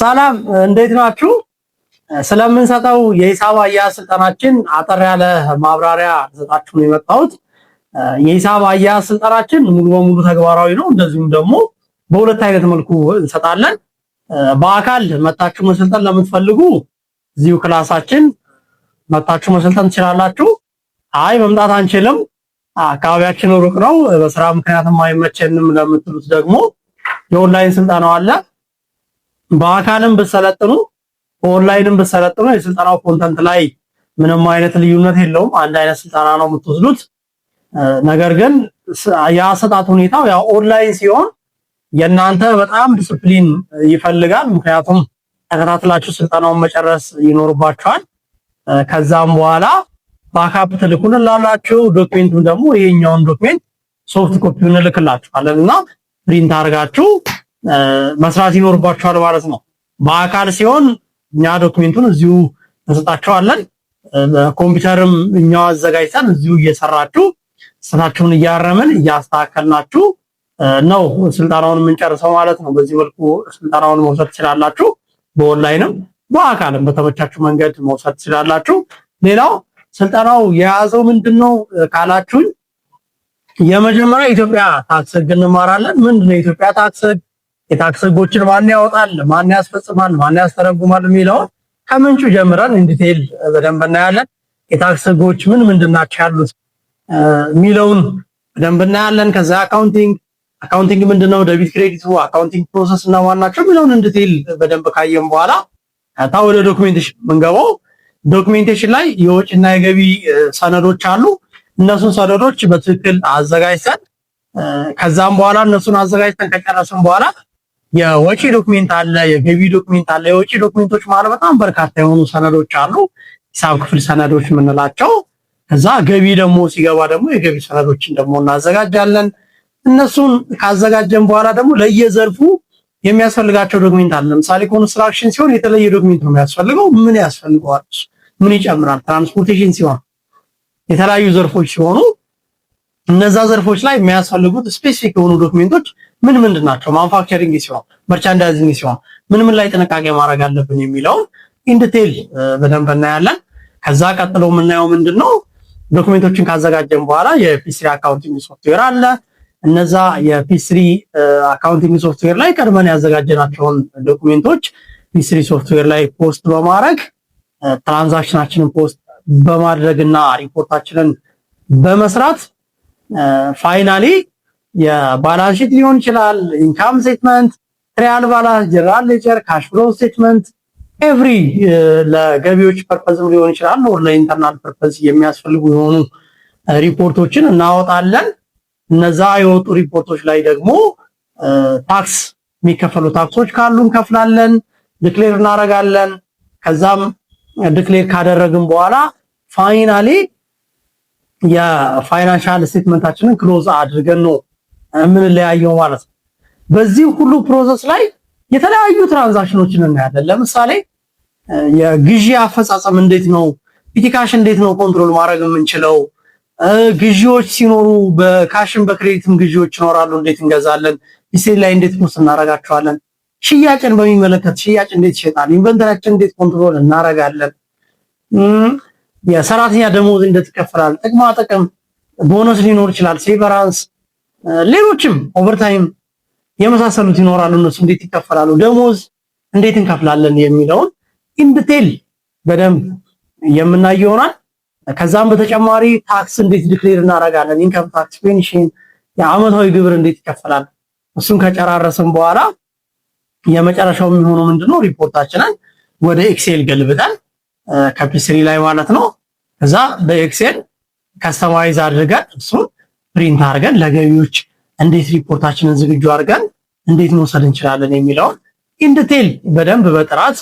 ሰላም፣ እንዴት ናችሁ? ስለምንሰጠው የሂሳብ አያያዝ ስልጠናችን አጠር ያለ ማብራሪያ ልሰጣችሁ ነው የመጣሁት። የሂሳብ አያያዝ ስልጠናችን ሙሉ በሙሉ ተግባራዊ ነው። እንደዚሁም ደግሞ በሁለት አይነት መልኩ እንሰጣለን። በአካል መታችሁ መሰልጠን ለምትፈልጉ እዚሁ ክላሳችን መታችሁ መሰልጠን ትችላላችሁ። አይ መምጣት አንችልም፣ አካባቢያችን ሩቅ ነው፣ በስራ ምክንያትም አይመቸንም ለምትሉት ደግሞ የኦንላይን ስልጠናው አለ። በአካልም ብትሰለጥኑ በኦንላይንም ብትሰለጥኑ የስልጠናው content ላይ ምንም አይነት ልዩነት የለውም። አንድ አይነት ስልጠና ነው የምትወስዱት። ነገር ግን የአሰጣጥ ሁኔታው ያው ኦንላይን ሲሆን የእናንተ በጣም ዲስፕሊን ይፈልጋል። ምክንያቱም ተከታትላችሁ ስልጠናውን መጨረስ ይኖርባችኋል። ከዛም በኋላ backup ትልኩልናላችሁ። Document ኡን ደግሞ ይሄኛውን document soft copy ውን እልክላችኋለን እና print አድርጋችሁ መስራት ይኖርባችኋል ማለት ነው። በአካል ሲሆን እኛ document ኡን እዚሁ እንሰጣችኋለን። ኮምፒውተርም እኛው አዘጋጅተን እዚሁ እየሰራችሁ ስራችሁን እያረምን እያስተካከልናችሁ ነው ስልጠናውን የምንጨርሰው ማለት ነው። በዚህ መልኩ ስልጠናውን መውሰድ ትችላላችሁ። በኦንላይንም በአካልም በተመቻችሁ መንገድ መውሰድ ትችላላችሁ። ሌላው ስልጠናው የያዘው ምንድነው ካላችሁኝ፣ የመጀመሪያ የኢትዮጵያ ታክስ ህግ እንማራለን። ምንድነው የኢትዮጵያ ታክስ ህግ? የታክስ ህጎችን ማን ያወጣል፣ ማን ያስፈጽማል፣ ማን ያስተረጉማል የሚለውን ከምንጩ ጀምረን in detail በደንብ እናያለን። የታክስ ህጎች ምን ምንድን ናቸው ያሉት የሚለውን በደንብ እናያለን። ከዛ accounting ምንድነው፣ debit credit ኡ፣ accounting process እና ማን ናቸው የሚለውን in detail በደንብ ካየን በኋላ ወደ documentation የምንገባው፣ documentation ላይ የወጪና የገቢ ሰነዶች አሉ። እነሱን ሰነዶች በትክክል አዘጋጅተን፣ ከዛም በኋላ እነሱን አዘጋጅተን ከጨረስን በኋላ የወጪ document አለ፣ የገቢ document አለ። የወጪ document ኦች ማለት በጣም በርካታ የሆኑ ሰነዶች አሉ፣ ሂሳብ ክፍል ሰነዶች የምንላቸው። ከዛ ገቢ ደግሞ ሲገባ ደግሞ የገቢ ሰነዶችን ደግሞ እናዘጋጃለን። እነሱን ካዘጋጀን በኋላ ደግሞ ለየዘርፉ የሚያስፈልጋቸው document አለ። ለምሳሌ construction ሲሆን የተለየ document ነው የሚያስፈልገው። ምን ያስፈልገዋል? ምን ይጨምራል? Transportation ሲሆን፣ የተለያዩ ዘርፎች ሲሆኑ እነዛ ዘርፎች ላይ የሚያስፈልጉት specific የሆኑ document ኦች ምን ምንድን ናቸው? Manufacturing ሲሆን፣ merchandising ሲሆን ምን ምን ላይ ጥንቃቄ ማድረግ አለብን የሚለውን in detail በደንብ እናያለን። ከዛ ቀጥሎ የምናየው ምንድን ነው? Document ኦችን ካዘጋጀን በኋላ የ Peachtree accounting software አለ። እነዛ የ Peachtree accounting software ላይ ቀድመን ያዘጋጀናቸውን document ኦች Peachtree software ላይ post በማድረግ፣ transaction ኣችንን post በማድረግ እና ሪፖርታችንን በመስራት finally የ balance sheet ሊሆን ይችላል፣ income statement፣ trial balance፣ general ledger፣ cash flow statement፣ every ለገቢዎች purpose ም ሊሆን ይችላል or ለ internal purpose የሚያስፈልጉ የሆኑ ሪፖርቶችን እናወጣለን። እነዛ የወጡ ሪፖርቶች ላይ ደግሞ ታክስ የሚከፈሉ ታክሶች ካሉ እንከፍላለን፣ declare እናደርጋለን። ከዛም declare ካደረግን በኋላ finally የ financial statement ኣችንን close አድርገን ነው የምንለያየው ማለት ነው። በዚህ ሁሉ process ላይ የተለያዩ transaction ኦችን እናያለን። ለምሳሌ የግዢ አፈጻጸም እንዴት ነው፣ petty cash እንዴት ነው control ማድረግ የምንችለው? ግዢዎች ሲኖሩ በካሽም በክሬዲትም ግዢዎች ይኖራሉ። እንዴት እንገዛለን? ፒሲ ላይ እንዴት post እናደርጋቸዋለን? ሽያጭን በሚመለከት ሽያጭ እንዴት ይሸጣል? Inventory ያችን እንዴት control እናደርጋለን? የሰራተኛ ደሞዝ እንዴት ይከፈላል? ጥቅማ ጥቅም፣ ቦነስ ሊኖር ይችላል፣ severance፣ ሌሎችም overtime የመሳሰሉት ይኖራሉ። እነሱ እንዴት ይከፈላሉ? ደሞዝ እንዴት እንከፍላለን የሚለውን in detail በደንብ የምናየው ይሆናል። ከዛም በተጨማሪ ታክስ እንዴት declare እናደርጋለን፣ income tax፣ pension፣ የአመታዊ ግብር እንዴት ይከፈላል? እሱን ከጨራረስን በኋላ የመጨረሻው የሚሆነው ምንድነው? ሪፖርታችንን ወደ Excel ገልብጠን ከ Peachtree ላይ ማለት ነው። ከዛ በ Excel customize አድርገን እሱን print አድርገን ለገቢዎች እንዴት ሪፖርታችንን ዝግጁ አድርገን እንዴት መውሰድ እንችላለን የሚለውን in detail በደንብ በጥራት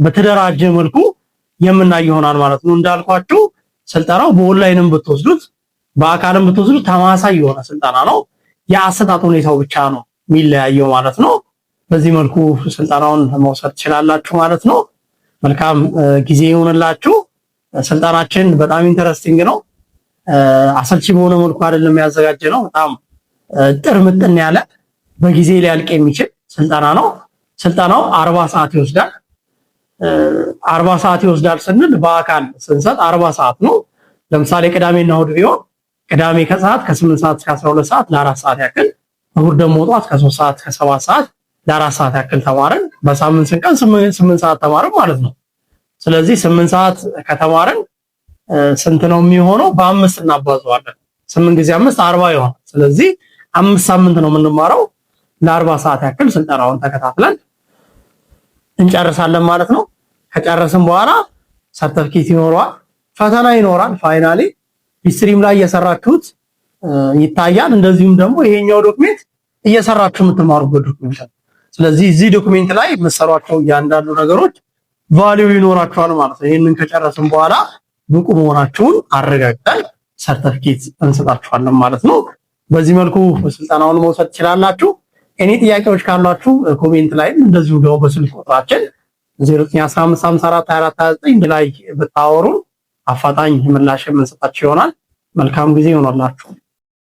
በተደራጀ መልኩ የምናይ ይሆናል ማለት ነው። እንዳልኳችሁ ስልጠናው በኦንላይንም ብትወስዱት በአካልም ብትወስዱት ተመሳሳይ የሆነ ስልጠና ነው። የአሰጣጥ ሁኔታው ብቻ ነው የሚለያየው ማለት ነው። በዚህ መልኩ ስልጠናውን መውሰድ ትችላላችሁ ማለት ነው። መልካም ጊዜ ይሁንላችሁ። ስልጠናችን በጣም interesting ነው። አሰልቺ በሆነ መልኩ አይደለም ያዘጋጀነው። በጣም ጥር ምጥን ያለ፣ በጊዜ ሊያልቅ የሚችል ስልጠና ነው። ስልጠናው 40 ሰዓት ይወስዳል። 40 ሰዓት ይወስዳል ስንል በአካል ስንሰጥ 40 ሰዓት ነው። ለምሳሌ ቅዳሜና እሁድ ቢሆን ቅዳሜ ከሰዓት ከ8 ሰዓት እስከ 12 ሰዓት ለ4 ሰዓት ያክል፣ እሁድ ደግሞ ጠዋት ከ3 ሰዓት እስከ 7 ሰዓት ለ4 ሰዓት ያክል ተማርን። በሳምንት ስንት ቀን? 8 ሰዓት ተማርን ማለት ነው። ስለዚህ 8 ሰዓት ከተማርን ስንት ነው የሚሆነው? በአምስት እናባዘዋለን። 8 ጊዜ 5 40 ይሆናል። ስለዚህ 5 ሳምንት ነው የምንማረው። ለ40 ሰዓት ያክል ስልጠናውን ተከታትለን እንጨርሳለን ማለት ነው። ከጨረስን በኋላ ሰርተፍኬት ይኖረዋል፣ ፈተና ይኖራል። Finally Peachtree ም ላይ እየሰራችሁት ይታያል። እንደዚሁም ደግሞ ይሄኛው document እየሰራችሁ የምትማሩበት document ነው። ስለዚህ እዚህ document ላይ የምትሰሯቸው እያንዳንዱ ነገሮች value ይኖራቸዋል ማለት ነው። ይህንን ከጨረስን በኋላ ብቁ መሆናችሁን አረጋግጠን ሰርተፍኬት እንሰጣችኋለን ማለት ነው። በዚህ መልኩ ስልጠናውን መውሰድ ትችላላችሁ። እኔ ጥያቄዎች ካሏችሁ comment ላይም እንደዚሁ ደግሞ በስልክ ቁጥራችን 0915542429 ላይ ብታወሩን አፋጣኝ ምላሽ የምንሰጣችሁ ይሆናል። መልካም ጊዜ ይሆንላችሁ።